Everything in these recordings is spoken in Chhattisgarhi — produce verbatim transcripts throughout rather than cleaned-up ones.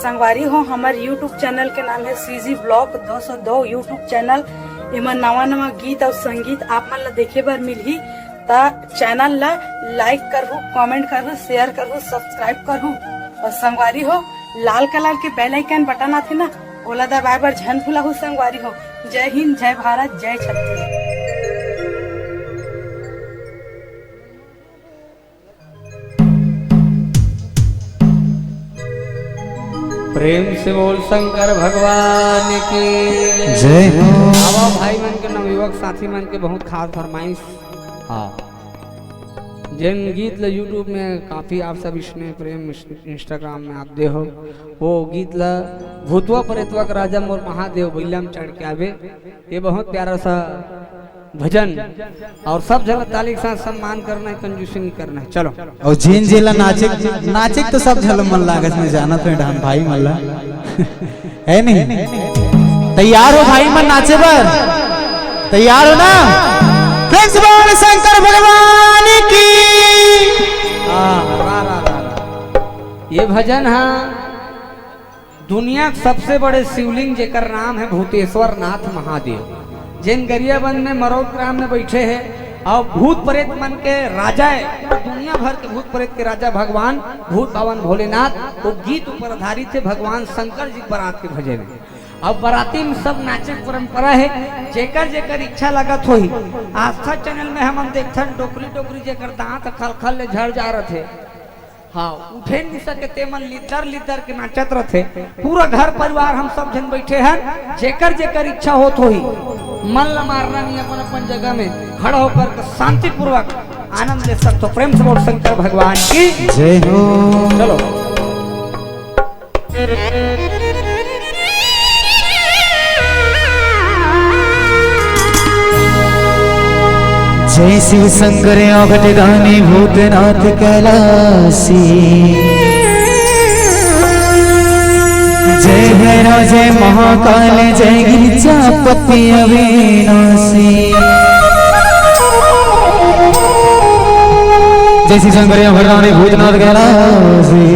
संगवारी हो, हमर YouTube चैनल के नाम हे CG Vlog दो सौ दो YouTube चैनल। एमा नवा नवा गीत अउ संगीत आप मन ला देखे बर मिलही, त चैनल ला like करहू, comment करहू, share करहू, subscribe करहू। अउ संगवारी हो, लाल कलर के bell icon बटन आथे ना, ओला दबाए बर झन भुलाहू संगवारी हो। जय हिंद, जय भारत, जय छत्तीसगढ़। प्रेम से बोल शंकर भगवान की जय हो। आवा भाई मन के, नवयुवक साथी मन के बहुत खास फरमाइश। हाँ, जेन गीत ल YouTube में काफी आप सब स्नेह प्रेम Instagram में आप दे हो, वो गीत ल भूतवा प्रेतवा के राजा मोर महादेव बइला में चढ़ के आवे। ये बहुत प्यारा सा भजन, और सब झन ताली के साथ सम्मान करना है, कंजूसी नहीं करना है। चलो। और जेन जेला नाचे, नाचे तो सब झन मन लागत में जानत में ढान भाई मन ला। है नहीं? तैयार हो भाई मन नाचे बर? तैयार हो ना? प्रेम से बोल शंकर भगवान की। हाँ, रा, रा, रा, रा। ये भजन हा दुनिया के सबसे बड़े शिवलिंग, जेकर नाम है भूतेश्वर नाथ महादेव, जेन गरियाबंद में मरौद ग्राम में बैठे हैं और भूत प्रेत मन के राजा है, दुनिया भर के भूत प्रेत के राजा भगवान भूत बाबा भोलेनाथ। वो गीत ऊपर आधारित है, भगवान शंकर जी के बारात के भजन है। अब बाराती में सब नाचे के परंपरा है, जेकर जेकर इच्छा लगत होही। आस्था चैनल में हमन देखथन, डोकरी डोकरी जेकर दांत खलखल ले झड़ जा रथे, हाँ, उठे नहीं सके, ते मन लिद्दर लिद्दर के नाचत रथे। पूरा घर परिवार हम सब झन बैठे हन, जेकर जेकर इच्छा होत होही, मन ला मारना नहीं, अपन अपन जगह में खड़ा होकर के शांतिपूर्वक आनंद ले सकथो। प्रेम से बोल शंकर भगवान की जय हो। चलो। जय शिव शंकर औघट दानी भूतनाथ कैलासी। जय भैरव जय महाकाल जय गिरिजापति अविनाशी। जय शिव शंकर औघट दानी भूतनाथ कैलासी।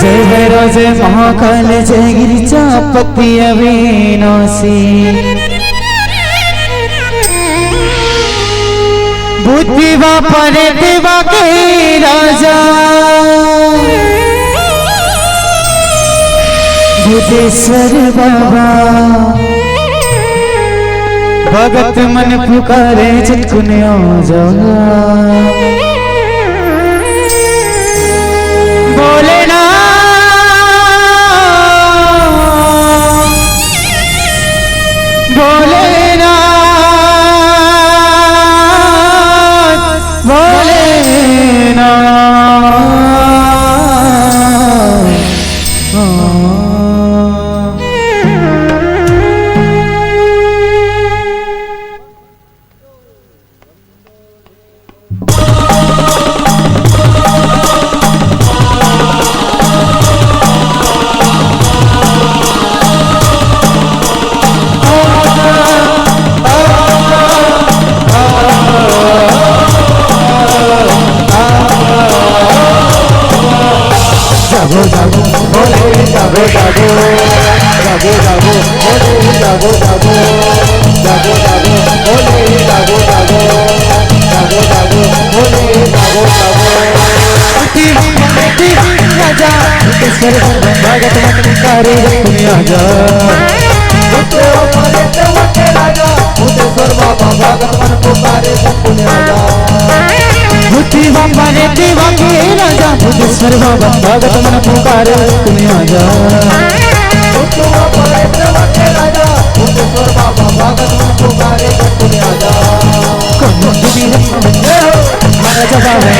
जय भैरव जय महाकाल जय गिरिजापति अविनाशी। भूतिवा परेतिवा के राजा भूतेश्वर बाबा। भगत मन पुकारे झटकुन आजा। भोलेनाथ, भोलेनाथ, भोलेनाथ। जागो जागो भोले जागो जागो। जागो जागो भोले जागो जागो। जागो जागो भोले जागो जागो। जागो जागो भोले जागो जागो। उठी उठी राजा भूतेश्वर भगत मन पुकारे झटकुन आजा। भूतेश्वर बाबा भगत मन पुकारे झटकुन आजा। भूतिवा परेतिवा के राजा भूतेश्वर बाबा भगत मन पुकारे झटकुन आजा। भूतिवा परेतिवा के राजा भूतेश्वर बाबा भगत मन पुकारे झटकुन आजा। कोनो दुनिया में मारा जगावे,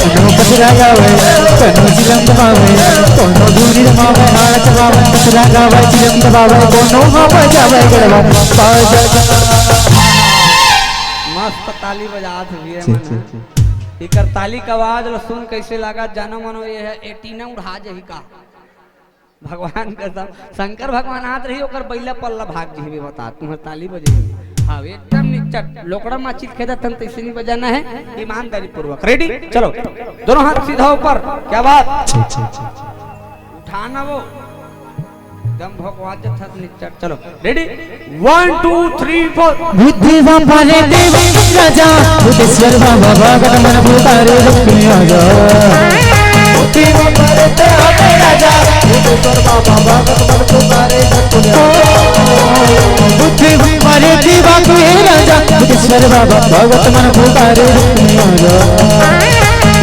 कोनो पसरा गावे, कोनो चिलम दबावे, कोनो धूनी दबावे, मारा जगावे, पसरा गावे, चिलम दबावे, कोनो हाँ बजावे गड़वा बाजा। मस्त ताली बजात हे भैया जी, मन जी, ह। जी। एकर ताली के आवाज ल सुन कैसे लागत, जानो मनो ये है, एटीना उड़ा जाही का। भगवान कसम, शंकर भगवान आत रही, ओकर बैला पल्ला भाग जी, बता, तुम्हर ताली बजे। हाँ, एकदम निक चट, लोकड़ा माचिल खेदत हन, तैसे नहीं बजाना है, ईमानदारी पूर्वक। रेडी, चलो, दोनों हाथ सीधा ऊपर। क्या बात? उठाना वो, दम भगवा जथत निच्चट। चलो, रेडी, वन टू थ्री फोर। बुद्धि वापरे देव राजा, बुद्धेश्वर बाबा भगत मन पुकारे, लक्ष्मी आजा। बुद्धि वापरे देव राजा, बुद्धेश्वर बाबा भगत मन पुकारे, लक्ष्मी आजा। बुद्धि वापरे देवा के राजा, बुद्धेश्वर बाबा भगत मन पुकारे, लक्ष्मी आजा।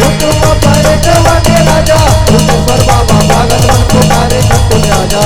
बुद्धि वापरे देवा के राजा, बुद्धेश्वर बाबा भगत मन पुकारे, लक्ष्मी आजा।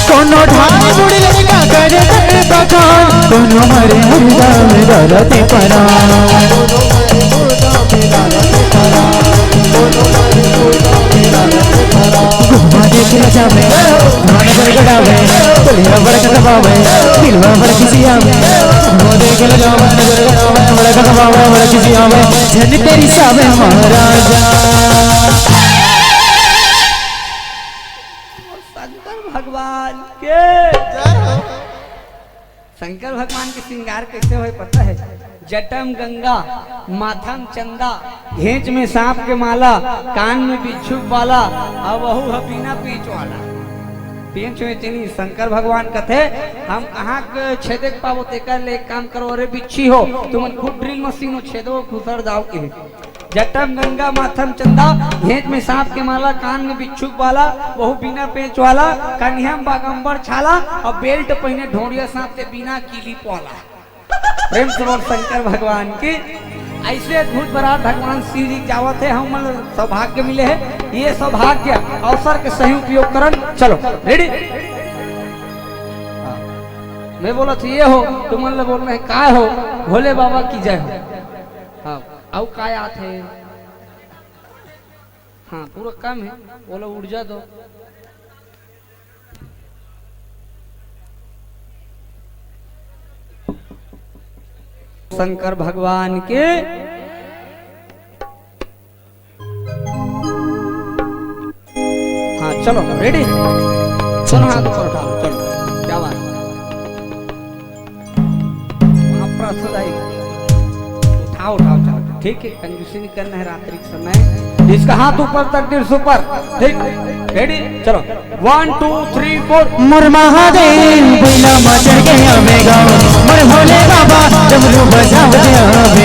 कोनो ढाल बुढ़ लड़का करे तक बखान, कोनो मरे मुर्दा में गलती परान। घुमा देख न जावे, मन गड़गड़ावे, तोलिया बड़क दबावे, दिलवा बड़क सियावे। घुमा देख न जावे, नजर गड़ावे, बड़क दबावे, बड़क सियावे, झन तेरी सावे महाराजा। शंकर भगवान के। शंकर भगवान के श्रृंगार कैसे होय पता है? जटम गंगा, माथम चंदा, घेंच में सांप के माला, कान में बिच्छू के बाला, अउ वहू ह बिना पेंच वाला। पेंच वेंच नहीं, शंकर भगवान कथे, हम कहाँ के छेदे के पाबो, तेकर ले एक काम करो, अरे बिच्छी हो, तुमन खुद ड्रिल मशीन हो, छेदो घुसर जाओ के। जटम गंगा माथम चंदा, घेंच में सांप के माला, कान में बिच्छू के बाला, वहू बिना पेंच वाला, कनिहा में बागंबर छाला, अउ बेल्ट पहिने ढोंड़िया सांप के बिना किलिप वाला। प्रेम से बोल शंकर भगवान की। ऐसे अद्भुत बारात भगवान शिव जी के जावत हे, हमन सौभाग्य मिले हे। ये सौभाग्य अवसर के सही उपयोग करन। चलो, रेडी? हाँ। मैं बोलत ये हो, तुमन ल बोलना हे, काय हो? भोले बाबा की जय हो। हाँ, अउ काय आत हे? हाँ, पूरा कम हे, बोलो ऊर्जा दो। शंकर भगवान के। हाँ, चलो, रेडी? चलो, हाथ ऊपर उठाओ, चलो, क्या बात है? महाप्रसाद आई। उठाओ, उठाओ, चलो, ठीक है, कंजूसी नहीं करना है रात्रि के समय। इसका हाथ ऊपर, तकदीर से ऊपर, ठीक, रेडी, चलो, वन टू थ्री फोर। मोर महादेव, बैला मा चढ़ के आवेगा, मोर भोले बाबा, डमरू बजावत आवे।